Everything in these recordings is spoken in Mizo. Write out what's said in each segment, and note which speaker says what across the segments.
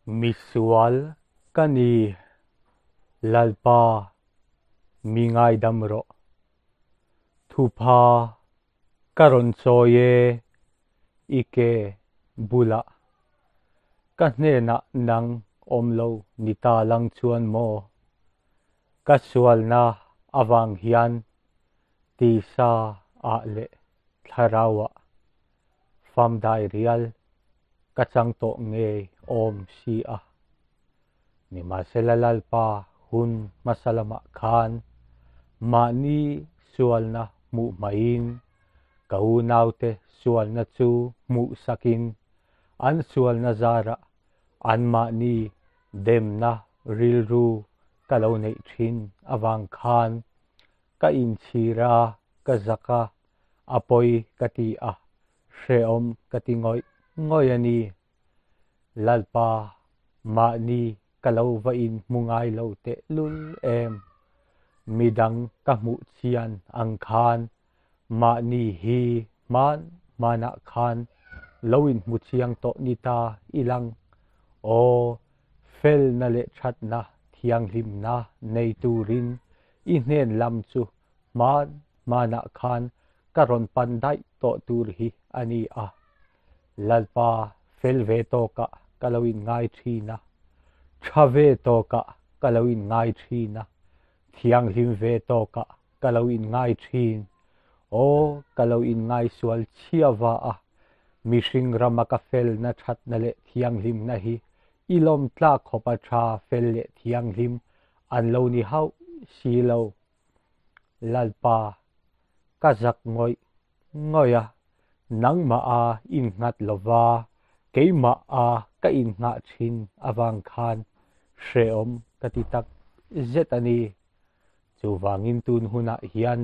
Speaker 1: Misual ka ni, Lalpa, mi ngaidam rawh. Thupha ka rawn chawi e, i ke bulah. Ka hnenah nang awm lo ni ta lang chuan maw? Ka sualna avang hian tisa ah leh thlarau ah fam dai rial ka chang tawh ngei awm si a. Nimahsela Lalpa hun hmasa lamah khan mahni sualna hmuh hmain ka unaute sualna chu hmuh sakin an sualna zarah anmahni demna rilru ka lo neih thin avang khan ka inchhir a, ka zak a, a pawi ka ti a, hrehawm ka ti ngawih ngawih a ni. Lalpa, mahni ka lo va in hmu ngai lo tehlul em? Midang ka hmuh chian ang khan mahni hi hman hmanah khan lo in hmu chiang tawh ni ta ilang. Aw, felna leh thatna thianghlimna nei turin i hnen lam chu hman hmanah khan ka rawn pan daih tawh tur hi a ni a. Lalpa fel ve tawkah ka lo in ngai thin a, tha ve tawkah ka lo in ngai thin a, thianghlim ve tawkah ka lo in ngai thin. Aw, ka lo in ngai sual chhia va a, mihring rama ka felna thatna leh thianghlimna hi i lawm tlak khawpa tha fel leh thianghlim an lo ni hauh si lo. Lalpa, ka zak ngawih ngawih a, nangmah a innghat lova keimah a ka innghah thin avang khan hrehawm ka ti tak zet a ni. Chuvangin tun hunah hian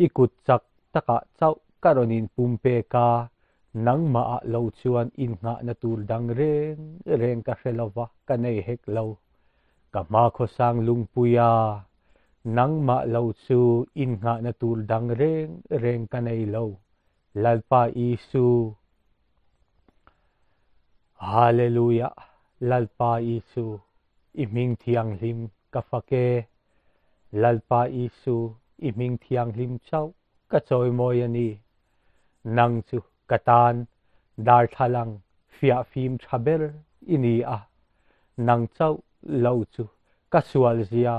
Speaker 1: i kut chak takah chauh ka rawn inpum pek a, nangmah ah lo chuan innghahna tur dang reng reng ka hre lova ka nei hek lo. Ka hma khawsang lungpui a, Nangmah lo chu innghahna tur dang reng reng ka nei lo, Lalpa Isu. Hallelujah, Lalpa Isu, i hming thianghlim ka fak e. Lalpa Isu, i hming thianghlim chauh ka chawimawi a ni. Nang chu ka tan darthlalang fiahfim tha ber i ni a, nang chauh lo chu ka sual zia,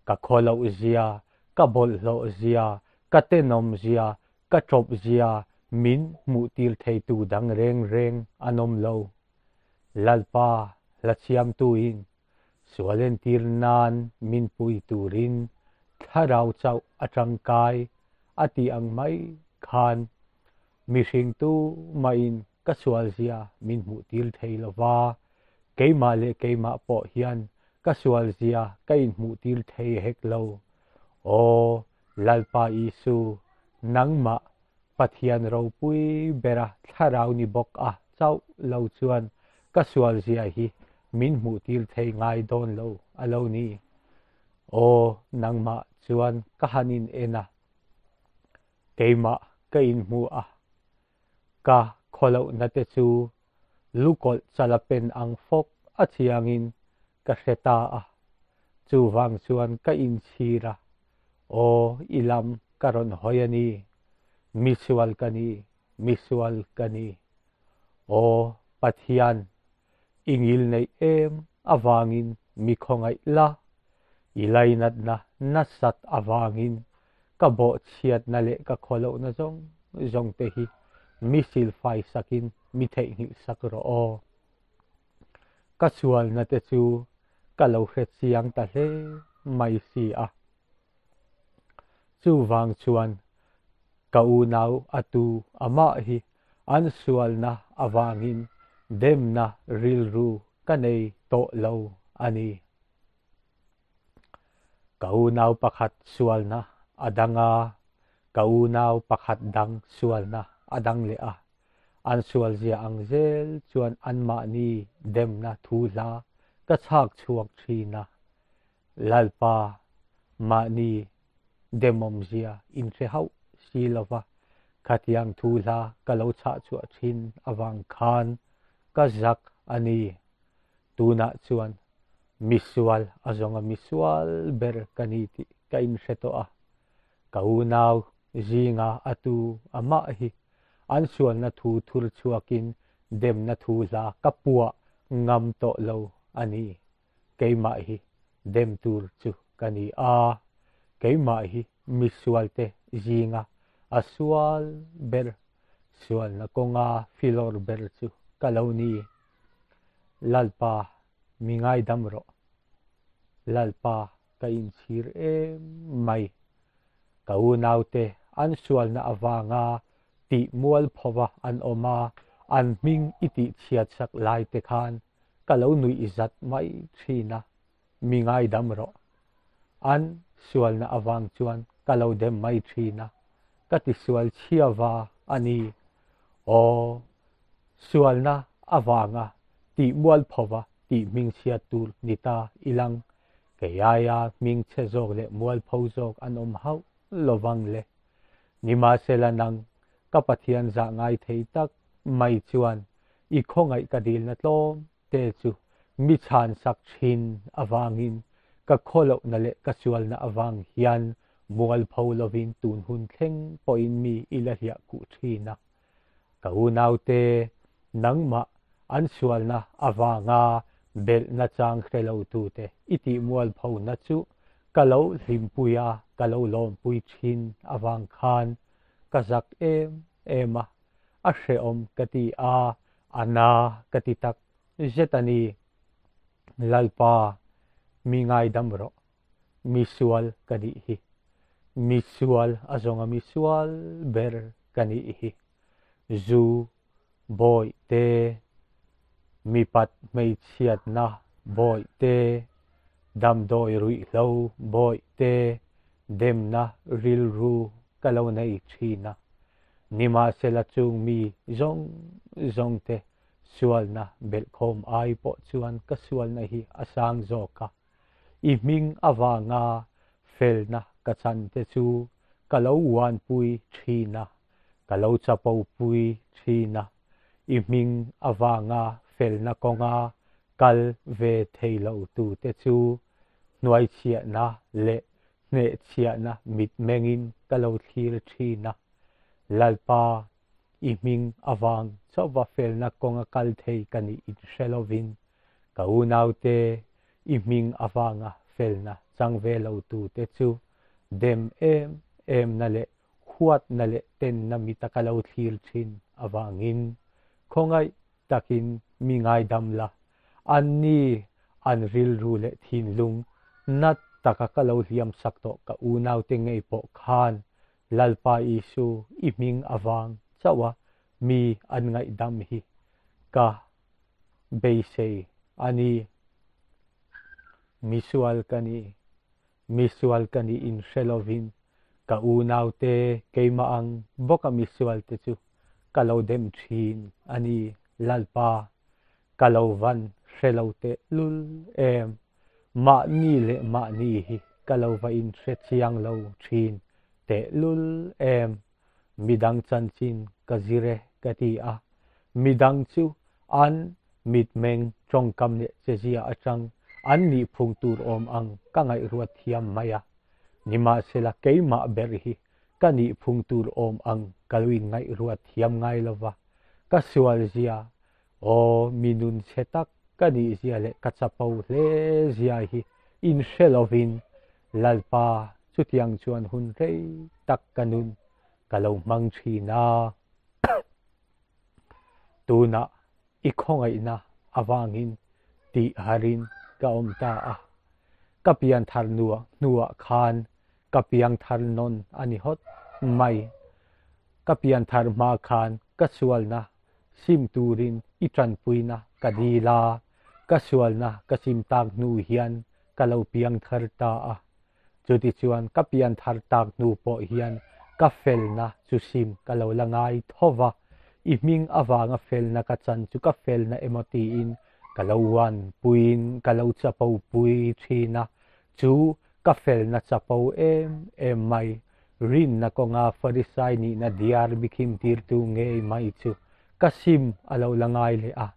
Speaker 1: ka khawloh zia, ka bawlhhlawh zia, ka tenawm zia, ka tawp zia min hmuh tir theitu dang reng reng an awm lo. Lalpa hlachiamtuin sual entir nan min pui turin thlarau chauh a tangkai a tih ang mai khan mihring tu mahin ka sual zia min hmuh tir thei lo va, keimah leh keimah pawh hian ka sual zia ka inhmuh tir thei hek lo. Aw Lalpa Isu, nangmah Pathian ropui bera thlarau ni bawk a chauh lo chuan ka sual zia hi min hmuh tir thei ngai dawn lo a lo ni. Aw nangmah chuan ka han in en a, keimah ka inhmu a, ka khawlohna te chu lukawlh chala pen ang fawk a chiangin ka hre ta a, chuvang chuan ka inchhir a, Aw, i lam ka rawn hawi a ni, misual ka ni, misual ka ni. Aw, Pathian, i ngil neih em avangin mi khawngaih la, i lainatna nasat avangin ka bawhchhiatna leh ka khawlohna zawng zawng te hi mi silfai sakin mi theihnghilh sak rawh aw. Ka sualna te chu ka lo hre chiang ta hle mai si a. Chuvang chuan ka unau a tu amah hi an sualna avangin demna rilru ka nei tawh lo a ni. Ka unau pakhat sualna a dang a, ka unau pakhat dang sualna a dang leh a. An sualzia ang zel chuan anmahni demna thu hla ka chhak chhuak thin a. Lalpa, mahni demawmzia inhre hauh si lova khatiang thu hla ka lo chhah chhuah thin avang khan ka zak a ni. Tunah chuan misual a zawnga misual ber ka ni tih ka inhre tawh a. Ka unau zinga a tu amah hi an sualna thu thur chhuakin demna thu hla ka puah ngam tawh lo a ni. Keimah hi dem tur chu ka ni a, keimah hi misualte zinga a sual ber, sualna kawnga filawr ber chu ka lo ni. Lalpa, mi ngaidam rawh. Lalpa, ka inchhir em mai. Ka unaute an sualna avanga tih mualphova an awm a, an hming i tihchhiatsak lai te khan ka lo nuih zat mai thin a, mi ngaidam rawh. An sualna avang chuan ka lo dem mai thin a, ka tisual chhiava a ni. Aw, sualna avanga tih mualphova tih hmingchhiat tur ni ta ilang, kei aia hmingchhe zawk leh mualpho zawk an awm hauh lovang le. Nimahsela nang, ka Pathian zah ngai thei tak mai chuan i khawngaih ka dilna tlawm te chu mi chhansak thin avangin ka khawlohna leh ka sualna avang hian mualpho lovin tun hun thleng pawhin mi i la hliah kuh thin a. Ka unaute, nangmah an sualna avanga belhna chang hre lotute i tih mualphona chu ka lo hlimpui a, ka lo lawmpui thin avang khan ka zak em em a, a hrehawm ka ti a, a na ka ti tak zet a ni. Lalpa, mi ngaidam rawh. Mi sual ka nih hi. Mi sual a zawnga mi sual ber ka nih hi. Zu, bawih te, mipat hmeichhiatna bawih te, damdawi ruihhlo bawih te, demna rilru ka lo nei thin a. Nimahsela chung mi zawng zawng te sualna belhkhawm ai pawh chuan ka sualna hi a sang zawk a. I hming avanga felna ka chan te chu ka lo uanpui thin a, ka lo chapopui thin a. I hming avanga felna kawnga kal ve thei lo tute chu hnuaichhiahna leh hnehchhiahna mitmengin ka lo thlir thin a. Lalpa, i hming avang chauhva felna kawnga kal thei ka nih inhre lovin, ka unaute i hming avanga felna chang ve lo tute chu dem em emna leh huatna leh tenna mita ka lo thlir thin avangin khawngaih takin mi ngaidam la, anni an rilru leh thinlung nat taka ka lo hliam sak tawh ka unaute ngei pawh khan Lalpa Isu i hming avang chauha mi an ngaihdam hi ka beisei a ni. Misual ka ni, misual ka nih inhre lovin ka unaute keimah ang bawka misualte chu ka lo dem thin a ni, Lalpa, ka lo van hre lo teh lul em? Mahni leh mahni hi ka lo va inhre chiang lo thin teh lul em? Midang chanchin ka zir e ka ti a, midang chu an mitmeng tawngkam leh chezia atang an nihphung tur awm ang ka ngaihruat thiam mai a. Nimahsela keimah ber hi ka nihphung tur awm ang ka lo inngaihruat thiam ngai lova, ka sualzia Aw, mi nun chhe tak ka nih zia leh ka chapo hle zia hi inhre lovin Lalpa chutiang chuan hun rei tak ka nun ka lo hmang thin a. Tunah i khawngaihna avangin tih harin ka awm ta a. Ka pianthar hnuah khan ka piangthar nawn a ni hawt mai. Ka pianthar hma khan ka sualna sim turin i tanpuina ka dil a, ka sualna ka sim tak hnu hian ka lo piangthar ta a. Chutichuan ka pianthar tak hnu pawh hian ka felna chu sim ka lo la ngai tho va, i hming avanga felna ka chan chu ka felna emaw tiin ka lo uanpuiin ka lo chapopui thin a, chu ka felna chapo em em mai Rinna kawnga Farisai nihna diar bikhim tirtu ngei mai chu ka sim a lo la ngai leh a.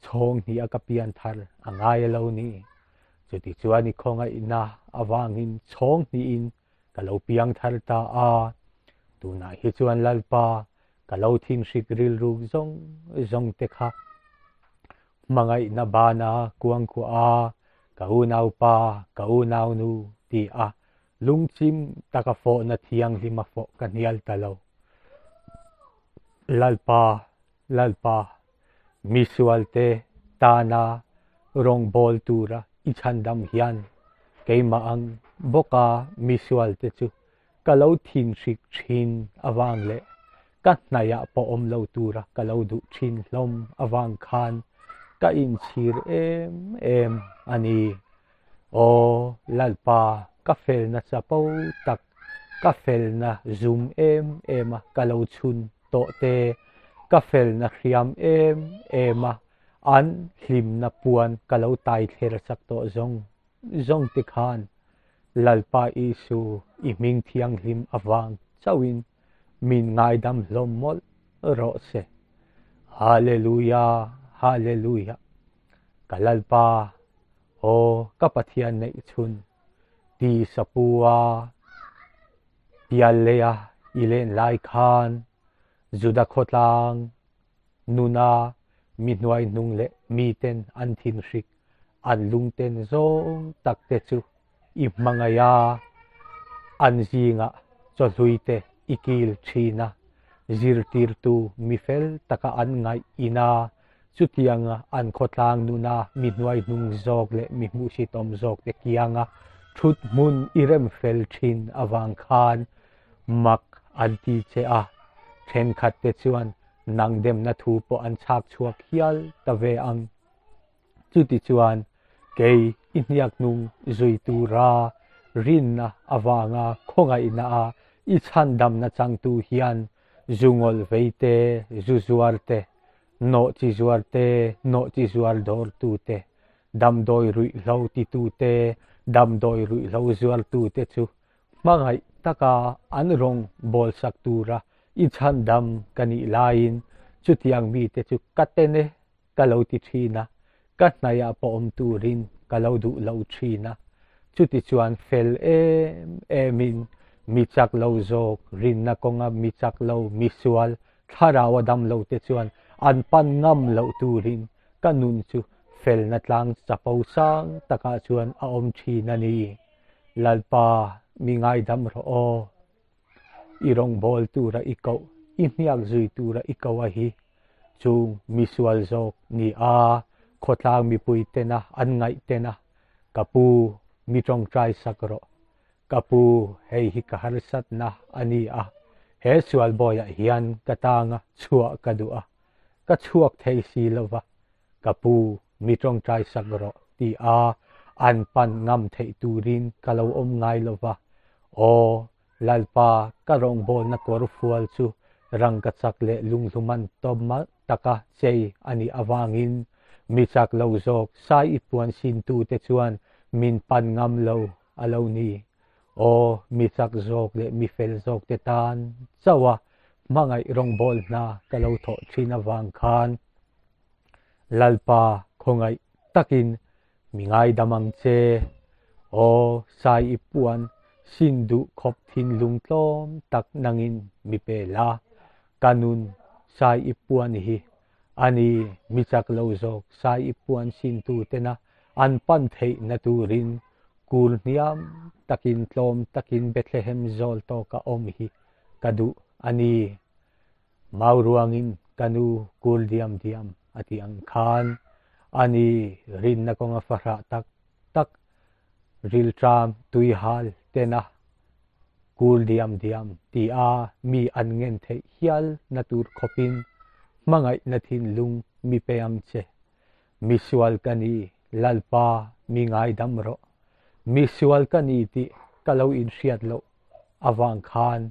Speaker 1: Chhawng hnih a ka pian thar a ngai a lo ni. Chutichuan i khawngaihna avangin chhawng hnihin ka lo piang thar ta a. Tunah hi chuan Lalpa ka lo thinhrik rilruk zawng zawng te kha hmangaihna bana kuangkuah a, ka unaupa, ka unaunu ti a lungchim taka fawhna thianghlima fawh ka hnial ta lo. Lalpa, Lalpa, misualte tana rawngbawl tura i chhandam hian keimah ang bawka misualte chu ka lo thinhrik thin avang leh ka hnaihah pawh awm lo tura ka lo duh thin hlawm avang khan ka inchhir em em a ni. Aw Lalpa, ka felna chapo tak, ka felna zum em em a ka lo chhun tawh te, ka felna hriam em em a an hlimna puan ka lo tai thler chak tawh zawng zawng te khan Lalpa Isu i hming thianghlim avang chauhin min ngaidam hlawm mawlh rawh se. Hallelujah, Hallelujah. Ka Lalpa, aw ka Pathian neih chhun, ti sapua pialleia i len lai khan Juda khawtlang nuna mi hnuaihnung leh miten an thinhrik an lungten zawng tak te chu i hmangaih a, an zingah chawhluite i kil thin a, zirtirtu mi fel taka an ngaih ina chutianga an khawtlang nuna mi hnuaihnung zawk leh mi hmuhsitawm zawkte kianga thut hmun i rem fel thin avang khan mak an ti che a, thenkhatte chuan nang demna thu pawh an chhak chhuak hial ta ve ang. Chutichuan, kei i hniak hnung zui tura rinna avanga khawngaihna a i chhandamna changtu hian zu ngawlh vei te, zu zuar te, nawh chi zuar te, nawh chi zuar dawrtu te, damdawi ruihhlo titu te, damdawi ruihhlo zuartu te chu hmangaih taka an rawng bawlsak tura i chhandam ka nih laiin chutiang mite chu ka ten e. ka lo ti thin a, ka hnaihah pawh awm turin ka lo duh lo thin a. Chutichuan fel em emin mi chak lo zawk, rinna kawnga mi chak lo, mi sual, thlarau a dam lo te chuan an pan ngam loh turin ka nun chu felna tlang chapo sang takah chuan a awm thin a ni. Lalpa, mi ngaidam rawh aw. I rawngbâwl tura i koh, i hniak zui tura i koh a hi chung misual zawk ni a, khawtlang mipui tena an ngaih tena, Ka pu, mi ṭawngṭai sak rawh. Ka pu, hei hi ka harsatna a ni a, he sual bawiah hian ka tanga chhuah ka duh a, ka chhuak thei si lo va, ka pu, mi ṭawngṭai sak rawh ti a an pan ngam theih turin ka lo awm ngai lo va. Aw, Lalpa, ka rawngbawlna kawr fual chu rangkachak leh lunghluman tawm taka chei a nih avangin mi chak lo zawk sai i puan sintute chuan min pan ngam lo a lo ni. Aw, mi chak zawk leh mi fel zawkte tan chauha hmangaih rawngbawlhna ka lo thawh thin avang khan Lalpa khawngaih takin mi ngaidam ang che. Aw, sai i puan sin duh khawp thinlung tlawm tak nangin mi pe la. Ka nun sai i puan hi a ni, mi chak lo zawk sai i puan sintu tena an pan theihna turin kur hniam takin tlawm takin Bethlehem zawl tawka awm hi ka duh a ni. Mau ruangin ka nu kul diam diam a tih ang khan a ni rinna kawnga fahrah tak tak rilṭam tuihal tena kul diam diam ti a mi an ngen theih hial na tur khawpin hmangaihna thinlung mi pe ang che. Misual ka ni, Lalpa mi ngaidam rawh. Misual ka ni tih ka lo inhriat loh avang khan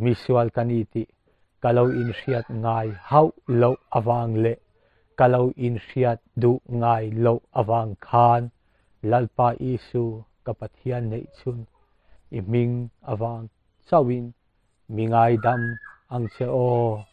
Speaker 1: Misual ka ni tih ka lo inhriat ngai hauh loh avang leh ka lo inhriat duh ngai loh avang khan Lalpa Isu ka Pathian neih chhun i hming avang chauhin mi ngaidam ang che aw.